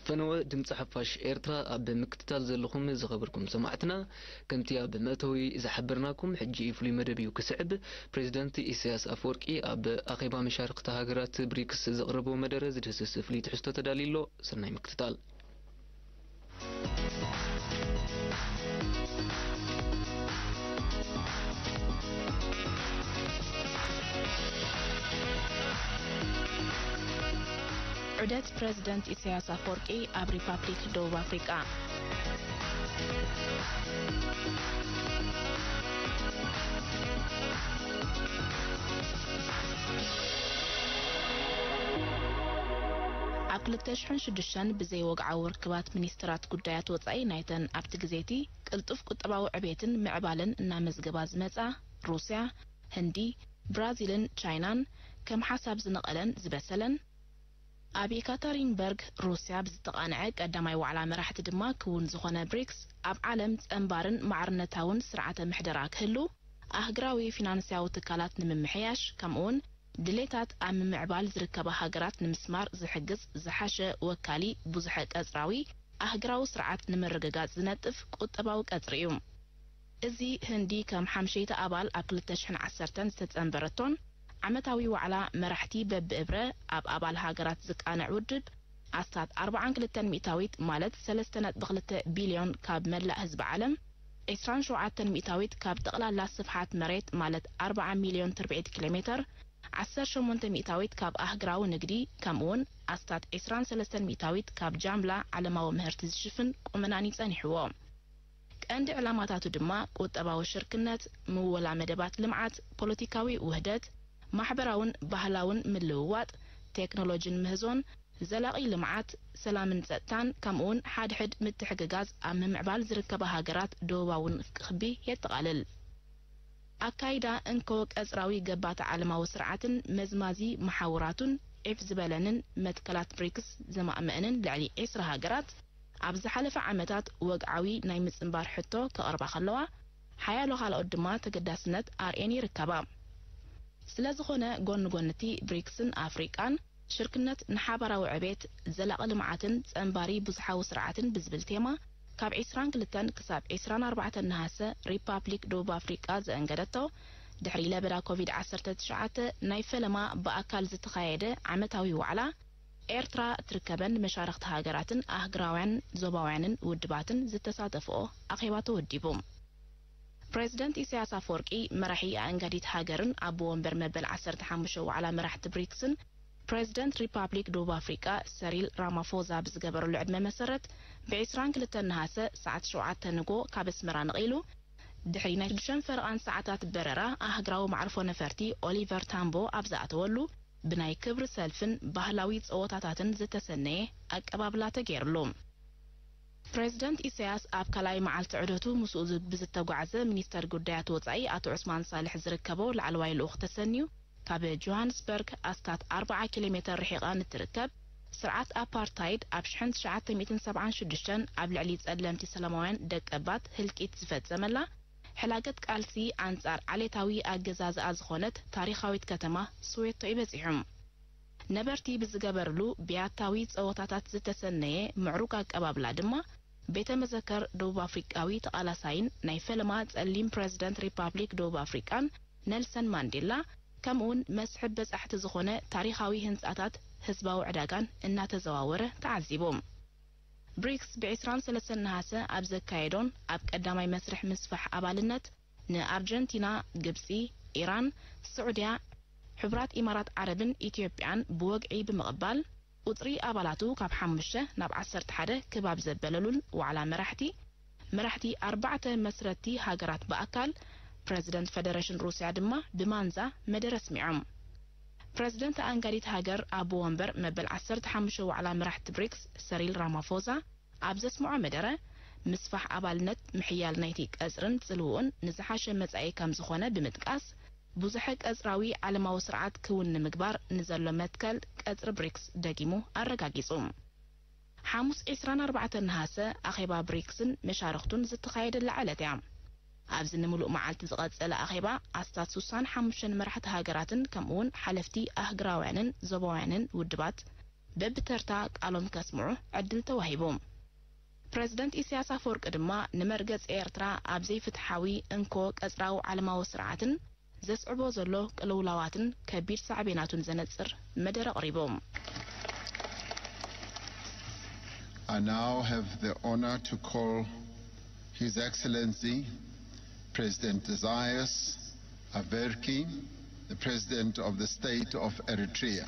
ፈነወ ድምፂ ሓፋሽ ኤርትራ ኣብ ምክትታል ዘለኹም ዝኸበርኩም ሰማዕትና፣ ከምቲ ኣብ መእተዊ ዝሓበርናኩም፣ ሕጂ ፍሉይ መደብ እዩ ክስዕብ። ፕሬዚደንት ኢሳያስ ኣፈወርቂ ኣብ ኣኼባ መሻርኽቲ ሃገራት ብሪክስ ዘቕረቦ መደረ ዝድህስስ ፍሉይ ትሕዝቶ ተዳልዩ ኣሎ። ሰናይ ምክትታል። ዑደት ፕረዚደንት ኢሳያስ ኣፈወርቂ ኣብ ሪፓብሊክ ደቡብ ኣፍሪቃ። ኣብ ክልተ ሽሕን ሽዱሽተን ብዘይወግዓዊ ርክባት ሚኒስትራት ጉዳያት ወጻኢ ናይተን ኣብቲ ግዜቲ ቅልጡፍ ቁጠባዊ ዕቤትን ምዕባለን እናመዝገባ ዝመጻ ሩስያ፣ ህንዲ፣ ብራዚልን ቻይናን ከም ሓሳብ ዝነቐለን ዝበሰለን፣ ኣብ የካተሪንበርግ ሩስያ ብዝተቓንዐ ቀዳማይ ዋዕላ መራሕቲ ድማ ክውን ዝኾነ ብሪክስ፣ ኣብ ዓለም ጸንባርን ማዕርነታውን ስርዓተ ምሕደራ ክህሉ፣ ኣህግራዊ ፊናንስያዊ ትካላት ንምምሕያሽ፣ ከምኡውን ድሌታት ኣብ ምምዕባል ዝርከባ ሃገራት ንምስማር ዝሕግዝ ዝሓሸ ወካሊ ብዙሐ ቀጽራዊ ኣህግራዊ ስርዓት ንምርግጋጽ ዝነጥፍ ቁጠባዊ ቀጽሪ እዩ። እዚ ህንዲ ከም ሓምሸይቲ ኣባል ኣብ ክልተ ሽሕን ዓሰርተን ዝተጸንበረቶን ዓመታዊ ዋዕላ መራሕቲ በብእብረ ኣብ ኣባል ሃገራት ዝቃነዕ ውድብ ኣስታት ኣርብዓን ክልተን ሚእታዊት ማለት ሰለስተ ነጥቢ ክልተ ቢልዮን ካብ መላእ ህዝቢ ዓለም፣ ዒስራን ሸውዓተን ሚእታዊት ካብ ጠቕላላ ስፍሓት መሬት ማለት ኣርብዓ ሚልዮን ትርብዒት ኪሎ ሜተር፣ ዓሰርተ ሸሞንተ ሚእታዊት ካብ ኣህግራዊ ንግዲ ከምኡውን ኣስታት ዒስራን ሰለስተን ሚእታዊት ካብ ጃምላ ዓለማዊ ምህርቲ ዝሽፍን ቁመናን እዩ ጸኒሕዎ። ቀንዲ ዕላማታቱ ድማ ቁጠባዊ ሽርክነት፣ ምወላ መደባት ልምዓት፣ ፖለቲካዊ ውህደት፣ ማሕበራውን ባህላውን ምልውዋጥ፣ ቴክኖሎጂን ምህዞን፣ ዘላቒ ልምዓት፣ ሰላምን ጸጥታን፣ ከምኡውን ሓድሕድ ምትሕግጋዝ ኣብ ምምዕባል ዝርከባ ሃገራት ደቡባዊ ንፍቂ ክቢ የጠቓልል። ኣካይዳ እንኮ ቀጽራዊ ገባቲ ዓለማዊ ስርዓትን መዝማዚ መሓውራቱን ዒፍ ዝበለንን መትከላት ብሪክስ ዘማእመአንን ልዕሊ ዒስራ ሃገራት ኣብ ዝሓለፈ ዓመታት ወግዓዊ ናይ ምጽንባር ሕቶ ከቕርባ ከለዋ፣ ሓያሎ ካልኦት ድማ ተገዳስነት ኣርእየን ይርከባ። ስለ ዝኾነ፣ ጎኒ ጎኒ እቲ ብሪክስን ኣፍሪቃን ሽርክነት ንሓባራዊ ዕቤት፣ ዘላቒ ልምዓትን ጸንባሪ ብዙሓዊ ስርዓትን ብዝብል ቴማ፣ ካብ ዒስራን ክልተን ክሳብ ዒስራን ኣርባዕተን ነሃሰ ሪፓብሊክ ደቡብ ኣፍሪቃ ዘእንገደቶ፣ ድሕሪ ለበዳ ኮቪድ ዓሰርተ ትሽዓተ ናይ ፈለማ ብኣካል ዝተኻየደ ዓመታዊ ዋዕላ፣ ኤርትራ እትርከበን መሻርኽቲ ሃገራትን ኣህግራውያን ዞባውያንን ውድባትን ዝተሳተፍኦ ኣኼባ ተወዲቡ። ፕሬዚደንት ኢሳያስ ኣፈወርቂ፣ መራሒ ኣእንጋዲት ሃገርን ኣቦ ወንበር መበል ዓሰርተ ሓሙሽተ ዋዕላ መራሕቲ ብሪክስን፣ ፕሬዚደንት ሪፓብሊክ ደቡብ ኣፍሪቃ ሰሪል ራማፎዛ ብዝገበረሉ ዕድመ መሰረት፣ ብዒስራን ክልተን ነሃሰ ሰዓት ሸውዓተ ንጎ ካብ ኣስመራ ነቒሉ፣ ድሕሪ ናይ ሽዱሽተን ፈረቓን ሰዓታት በረራ ኣህግራዊ መዕርፎ ነፈርቲ ኦሊቨር ታምቦ ኣብ ዝኣተወሉ፣ ብናይ ክብሪ ሰልፍን ባህላዊ ጸወታታትን ዝተሰነየ ኣቀባብላ ተገይርሉ። ፕሬዚደንት ኢሳያስ ኣብ ካልኣይ መዓልቲ ዑደቱ ምስኡ ዝ-፣ ብዝተጓዕዘ ሚኒስተር ጉዳያት ወጻኢ ኣቶ ዑስማን ሳልሕ ዝርከቦ ላዕለዋይ ልኡኽ ተሰንዩ፣ ካብ ጆሃንስበርግ ኣስታት ኣርብዓ ኪሎ ሜተር ርሒቓ ንትርከብ ስርዓት ኣፓርታይድ ኣብ ሽሕን ትሽዓተ ሚእትን ሰብዓን ሽዱሽተን ኣብ ልዕሊ ጸለምቲ ሰላማውያን ደቀባት ህልቂት ዝፈጸመላ፣ ሕላገት ቃልሲ ኣንጻር ዓሌታዊ ኣገዛዝኣ ዝኾነት ታሪኻዊት ከተማ ሶዌቶ እዩ በጺሑ። ነበርቲ ብዝገበርሉ ብያታዊ ጸወታታት ዝተሰነየ ምዕሩግ ኣቀባብላ ድማ፣ ቤተ መዘከር ደቡብ ኣፍሪቃዊ ተቓላሳይን ናይ ፈለማ ጸሊም ፕረዚደንት ሪፓብሊክ ደቡብ ኣፍሪቃን ኔልሰን ማንዴላ፣ ከምኡውን መስሕብ በጻሕቲ ዝኾነ ታሪኻዊ ህንጻታት ህዝባዊ ዕዳጋን እናተዘዋወረ ተዓዚቡ። ብሪክስ ብዒስራን ሰለስተን ነሃሰ ኣብ ዘካየዶን ኣብ ቀዳማይ መስርሕ ምስፋሕ ኣባልነት ንኣርጀንቲና፣ ግብጺ፣ ኢራን፣ ስዑድያ፣ ሕቡራት ኢማራት ዓረብን ኢትዮጵያን ብወግዒ ብምቕባል፣ ቁጽሪ ኣባላቱ ካብ ሓሙሽተ ናብ ዓሰርተ ሓደ ክብ ኣብ ዘበለሉን ዋዕላ መራሕቲ፣ መራሕቲ ኣርባዕተ መስረትቲ ሃገራት ብኣካል፣ ፕረዚደንት ፈደረሽን ሩስያ ድማ ብማንዛ መደረ ኣስሚዖም። ፕረዚደንት ኣኣንጋዲት ሃገር ኣቦ ወንበር መበል ዓሰርተ ሓሙሽተ ዋዕላ መራሕቲ ብሪክስ ሰሪል ራማፎዛ ኣብ ዘስምዖ መደረ፣ ምስፋሕ ኣባልነት ምሕያል ናይቲ ቀጽርን ጽልውኡን ንዝሓሸ መጻኢ ከም ዝኾነ ብምጥቃስ፣ ብዙሐ ቀጽራዊ ዓለማዊ ስርዓት ክውን ንምግባር ንዘሎ መትከል ቀጽሪ ብሪክስ ደጊሙ ኣረጋጊጹ። ሓሙስ ዒስራን ኣርባዕተን ነሃሰ ኣኼባ ብሪክስን መሻርኽቱን ዝተኻየደላ ዕለት እያ። ኣብዚ ንምሉእ መዓልቲ ዝቐጸለ ኣኼባ ኣስታት ሱሳን ሓሙሽተን መራሕቲ ሃገራትን ከምኡውን ሓለፍቲ ኣህግራውያንን ዞባውያንን ውድባት በብተርታ ቃሎም ከስምዑ ዕድል ተዋሂቡ። ፕረዚደንት ኢሳያስ ኣፈወርቂ ድማ ንመርገጺ ኤርትራ ኣብ ዘይፍትሓዊ እንኮ ቀጽራዊ ዓለማዊ ስርዓትን ዘስዕቦ ዘሎ ቅልውላዋትን ከቢድ ሳዕቤናቱን ዘነጽር መደረ ኣቕሪቡ። I now have the honor to call His Excellency President Isaias Afwerki, the President of the State of Eritrea.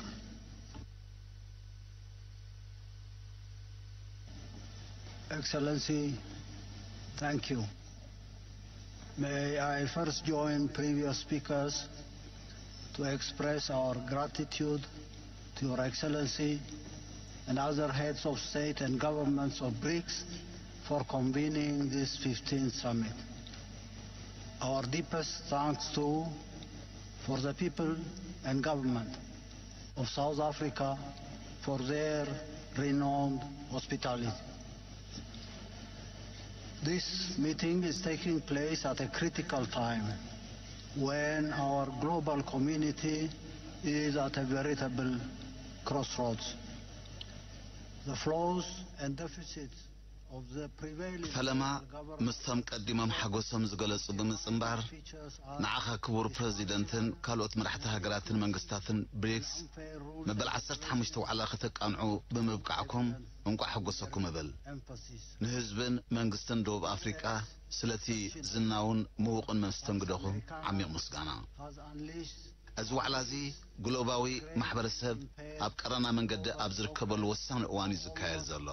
Excellency, thank you. May I first join previous speakers to express our gratitude to Your Excellency and other heads of state and governments of BRICS for convening this fifteenth summit. Our deepest thanks too for the people and government of South Africa for their renowned hospitality. This meeting is taking place at a critical time when our global community is at a veritable crossroads. The flaws and deficits of the prevailing ፈለማ government ምስቶም ቀዲሞም ሓጎሶም ዝገለጹ ብምጽንባር፣ ንዓኻ ክቡር ፕረዚደንትን ካልኦት መራሕቲ ሃገራትን መንግስታትን ብሪክስ መበል ዓሰርተ ሓሙሽተ ዋዕላ ከተቃንዑ ብምብቃዕኩም እንቋዕ ሓጎሰኩም እብል። ንህዝብን መንግስትን ደቡብ ኣፍሪቃ ስለቲ ዝናውን ምዉቕን መስተንግዶኹም ዓሚቕ ምስጋና። እዚ ዋዕላ እዚ ግሎባዊ ማሕበረሰብ ኣብ ቀረና መንገዲ ኣብ ዝርከበሉ ወሳኒ እዋን እዩ ዝካየድ ዘሎ።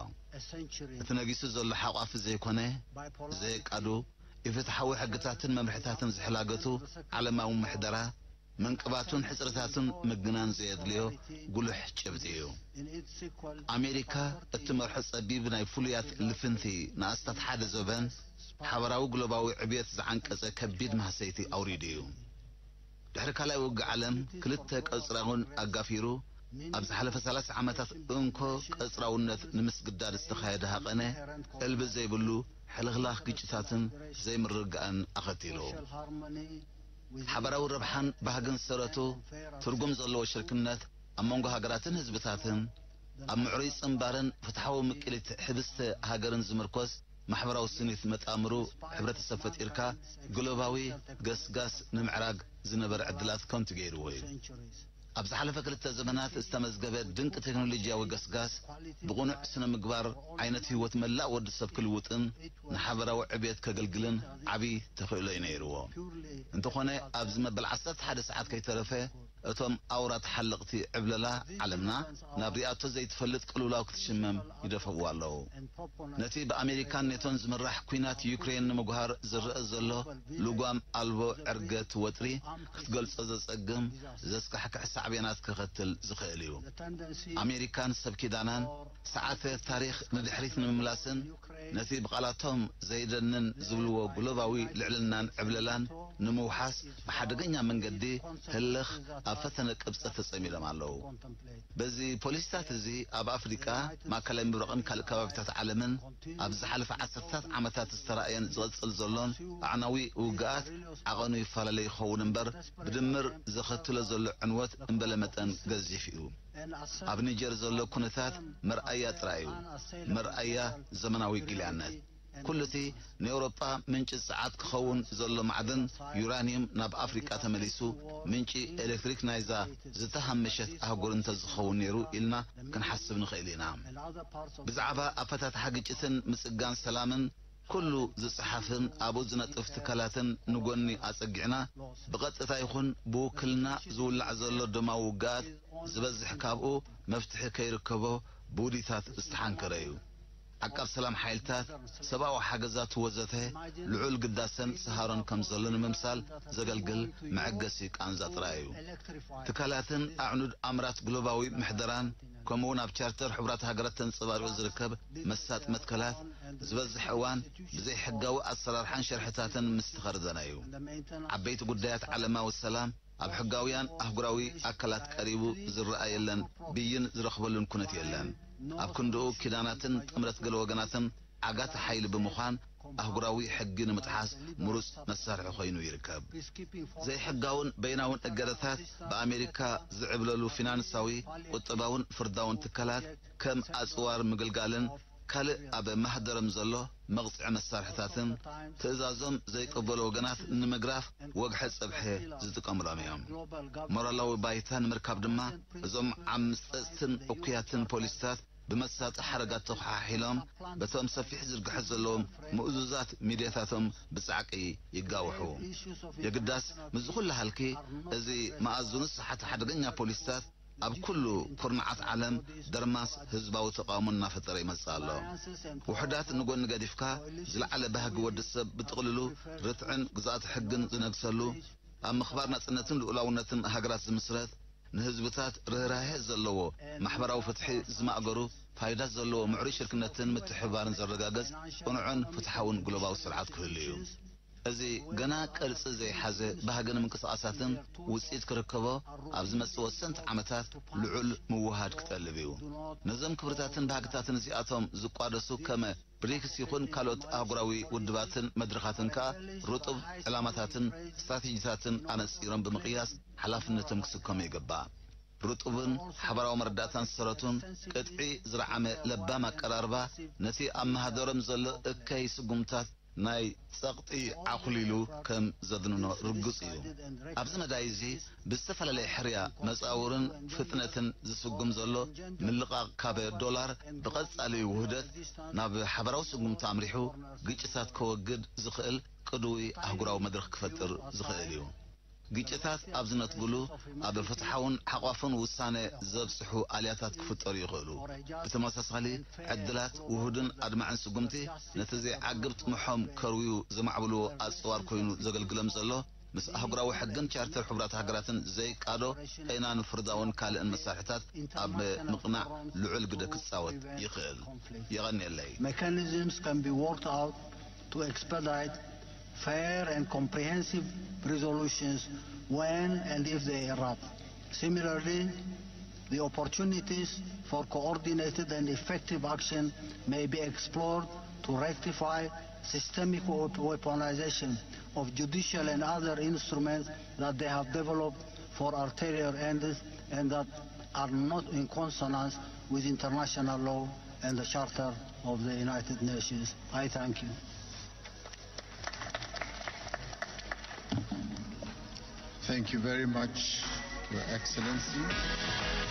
እቲ ነጊሱ ዘሎ ሓቋፊ ዘይኮነ ዘየቃዱ፣ ኢፍትሓዊ ሕግታትን መምርሕታትን ዝሕላገቱ ዓለማዊ ምሕደራ፣ ምንቅባቱን ሕጽረታቱን ምግናን ዘየድልዮ ጉሉሕ ጭብጢ እዩ። ኣሜሪካ እትመርሖ ጸቢብ ናይ ፍሉያት ልፍንቲ ንኣስታት ሓደ ዘበን ሓበራዊ ግሎባዊ ዕብየት ዝዓንቀጸ ከቢድ ማህሰይቲ ኣውሪዱ እዩ። ድሕሪ ካልኣይ ውግእ ዓለም ክልተ ቀጽራውን ኣጋፊሩ ኣብ ዝሓለፈ ሰላሳ ዓመታት እንኮ ቀጽራውነት ንምስግዳድ ዝተኻየደ ሃቐነ እልቢ ዘይብሉ ሕልኽላኽ ግጭታትን ዘይምርግጋእን ኣኸቲሉ። ሓበራዊ ረብሓን ባህግን ሰረቱ ትርጉም ዘለዎ ሽርክነት ኣብ መንጎ ሃገራትን ህዝብታትን ኣብ ምዕሩይ ጽንባርን ፍትሓዊ ምቅሊት ሕብስተ ሃገርን ዝምርኮስ ማሕበራዊ ስኒት መጣምሩ ሕብረተሰብ ፈጢርካ ግሎባዊ ገስጋስ ንምዕራግ ዝነበረ ዕድላት ከንቱ ገይርዎ እዩ። ኣብ ዝሓለፈ ክልተ ዘመናት ዝተመዝገበ ድንቂ ቴክኖሎጂያዊ ገስጋስ ብቕኑዕ ስነ ምግባር ዓይነት ህይወት መላእ ወዲ ሰብ ክልውጥን ንሓበራዊ ዕብየት ከገልግልን ዓቢ ተኽእሎ እዩ ነይርዎ። እንተኾነ ኣብዚ መበል ዓሰርተ ሓደ ሰዓት ከይተረፈ እቶም ኣውራ ተሓለቕቲ ዕብለላ ዓለምና ናብ ሪኣቶ ዘይትፈልጥ ቅልውላው ክትሽመም ይደፍእዋ ኣለዉ። ነቲ ብኣሜሪካን ኔቶን ዝምራሕ ኲናት ዩክሬን ንምጉሃር ዝረአ ዘሎ ልጓም ኣልቦ ዕርገት ወጥሪ ክትገልጾ ዘጸግም ዘስካሕክሕ ሳዕቤናት ከኸትል ዝኽእል እዩ። ኣሜሪካን ሰብ ኪዳናን ሰዓተ ታሪኽ ንድሕሪት ንምምላስን ነቲ ብቓላቶም ዘይደንን ዝብልዎ ግሎባዊ ልዕልናን ዕብለላን ንምውሓስ ብሓደገኛ መንገዲ ህልኽ ኣብ ፈተነ ቅብጸት ተጸሚዶም ኣለዉ። በዚ ፖሊሲታት እዚ ኣብ ኣፍሪቃ፣ ማእከላይ ምብራቕን ካልእ ከባቢታት ዓለምን ኣብ ዝሓለፈ ዓሰርታት ዓመታት ዝተራእየን ዝቕጽል ዘሎን ኣዕናዊ ውግኣት ዓቐኑ ይፈላለ ይኸውን እምበር ብድምር ዘኸትሎ ዘሎ ዕንወት እምበለ መጠን ገዚፍ እዩ። ኣብ ኒጀር ዘሎ ኩነታት መርኣያ ጥራይ እዩ። መርኣያ ዘመናዊ ጊልያነት። ኩሉ እቲ ንኤውሮጳ ምንጪ ጸዓት ክኸውን ዘሎ ማዕድን ዩራንዩም ናብ ኣፍሪቃ ተመሊሱ ምንጪ ኤሌክትሪክ ናይዛ ዝተሃመሸት ኣህጉር እንተዝኸውን ነይሩ ኢልና ክንሓስብ ንኽእል ኢና። ብዛዕባ ኣፈታትሓ ግጭትን ምጽጋን ሰላምን ኩሉ ዝጸሓፍን ኣብኡ ዝነጥፍ ትካላትን ንጎኒ ኣጸጊዕና ብቐጥታ ይኹን ብውክልና ዝውላዕ ዘሎ ደማዊ ውግኣት ዝበዝሕ ካብኡ መፍትሒ ከይርከቦ ብውዲታት ዝተሓንከረ እዩ። ዓቃብ ሰላም ሓይልታት፣ ሰብኣዊ ሓገዛት ወዘተ ልዑል ግዳሰን ሰሃሮን ከም ዘሎ ንምምሳል ዘገልግል መዐገሲ ቃንዛ ጥራይ እዩ። ትካላትን ኣዕኑድ ኣምራት ግሎባዊ ምሕደራን ከምኡውን ኣብ ቻርተር ሕቡራት ሃገራት ተንጸባሪቑ ዝርከብ መሳጢ መትከላት ዝበዝሕ እዋን ብዘይሕጋዊ ኣሰራርሓን ሸርሕታትን ምስ ተኸርደነ እዩ። ዓበይቲ ጉዳያት ዓለማዊ ሰላም ኣብ ሕጋውያን ኣህጉራዊ ኣካላት ቀሪቡ ዝረኣየለን ብይን ዝረኽበሉን ኩነት የለን። ኣብ ክንድኡ ኪዳናትን ጥምረት ገለ ወገናትን ዓጋቲ ሓይሊ ብምዃን ኣህጉራዊ ሕጊ ንምጥሓስ ምሩጽ መሳርሒ ኮይኑ ይርከብ። ዘይሕጋውን በይናውን እገዳታት ብኣሜሪካ ዝዕብለሉ ፊናንሳዊ፣ ቁጠባውን ፍርዳውን ትካላት ከም ኣጽዋር ምግልጋልን ካልእ ኣብ ማህደሮም ዘሎ መቕጽዒ መሳርሕታትን ትእዛዞም ዘይቀበሉ ወገናት ንምግራፍ ወግሐ ጸብሐ ዝጥቀምሎም እዮም። ሞራላዊ ባይታ ንምርካብ ድማ እዞም ዓምጸጽትን እኩያትን ፖሊሲታት ብመሳጢ ሓረጋት ተኸሓሒሎም በቶም ሰፊሕ ዝርግሐ ዘለዎም ምእዙዛት ሚድያታቶም ብጻዕቂ ይጋውሑ። የግዳስ ምስዚ ኩሉ ሃልኪ እዚ መኣዝኑ ዝሰሓተ ሓደገኛ ፖሊሲታት ኣብ ኩሉ ኩርናዓት ዓለም ደርማስ ህዝባዊ ተቓውሞ እናፈጠረ ይመጽእ ኣሎ። ውሑዳት ንጎኒ ገዲፍካ ዝለዓለ ባህጊ ወዲ ሰብ ብጥቕልሉ ርትዕን ግዛኣት ሕግን ዝነግሰሉ ኣብ ምኽባር ናጽነትን ልኡላውነትን ሃገራት ዝምስረት ንህዝብታት ርህራሄ ዘለዎ ማሕበራዊ ፍትሒ ዝማእገሩ ፋይዳ ዘለዎ ምዕሩይ ሽርክነትን ምትሕብባርን ዘረጋገጽ ቅኑዕን ፍትሓውን ግሎባዊ ስርዓት ክህሉ እዩ። እዚ ገና ቅርጺ ዘይሓዘ ባህግን ምንቅስቓሳትን ውጽኢት ክርከቦ ኣብ ዝመጽእ ወሰንቲ ዓመታት ልዑል ምውሃድ ክጠልብ እዩ። ነዞም ክብርታትን ባህግታትን እዚኣቶም ዝቋደሱ ከመ ብሪክስ ይኹን ካልኦት ኣህጉራዊ ውድባትን መድረኻትን ከኣ ርጡብ ዕላማታትን ስትራቴጂታትን ኣነጺሮም ብምቕያስ ሓላፍነቶም ክስከሙ ይግባእ። ርጡብን ሓባራዊ መረዳእታን ዝሰረቱን ቅጥዒ ዝረዓመ ለባም ኣቀራርባ ነቲ ኣብ ማህደሮም ዘሎ እከይ ስጉምታት ናይ ጸቕጢ ዓኹሊሉ ከም ዘድንኖ ርጉጽ እዩ። ኣብዚ መዳይ እዚ ብዝተፈላለየ ሕርያ መጻውርን ፍጥነትን ዝስጉም ዘሎ ምልቓቕ ካብ ዶላር ብቐጻሊ ውህደት ናብ ሓባራዊ ስጉምቲ ኣምሪሑ ግጭታት ከወግድ ዝኽእል ቅድዊ ኣህጉራዊ መድረኽ ክፈጥር ዝኽእል እዩ። ግጭታት ኣብ ዝነትብሉ ኣብ ፍትሓውን ሓቋፍን ውሳነ ዘብጽሑ ኣልያታት ክፍጠሩ ይኽእሉ። ብተመሳሳሊ ዕድላት ውሁድን ኣድማዕን ስጉምቲ ነቲ ዘይዓግብ ጥምሖም ከርውዩ ዘማዕብልዎ ኣጽዋር ኮይኑ ዘገልግሎም ዘሎ ምስ ኣህጉራዊ ሕግን ቻርተር ሕቡራት ሃገራትን ዘይቃዶ ቐይናን ፍርዳውን ካልእን መሳርሕታት ኣብ ምቕናዕ ልዑል ግደ ክጻወት ይኽእል። የቐንየለይ። Mechanisms can be worked out to expedite fair and comprehensive resolutions when and if they erupt. Similarly, the opportunities for coordinated and effective action may be explored to rectify systemic weaponization of judicial and other instruments that they have developed for ulterior ends and that are not in consonance with international law and the Charter of the United Nations. I thank you. Thank you very much, Your Excellency.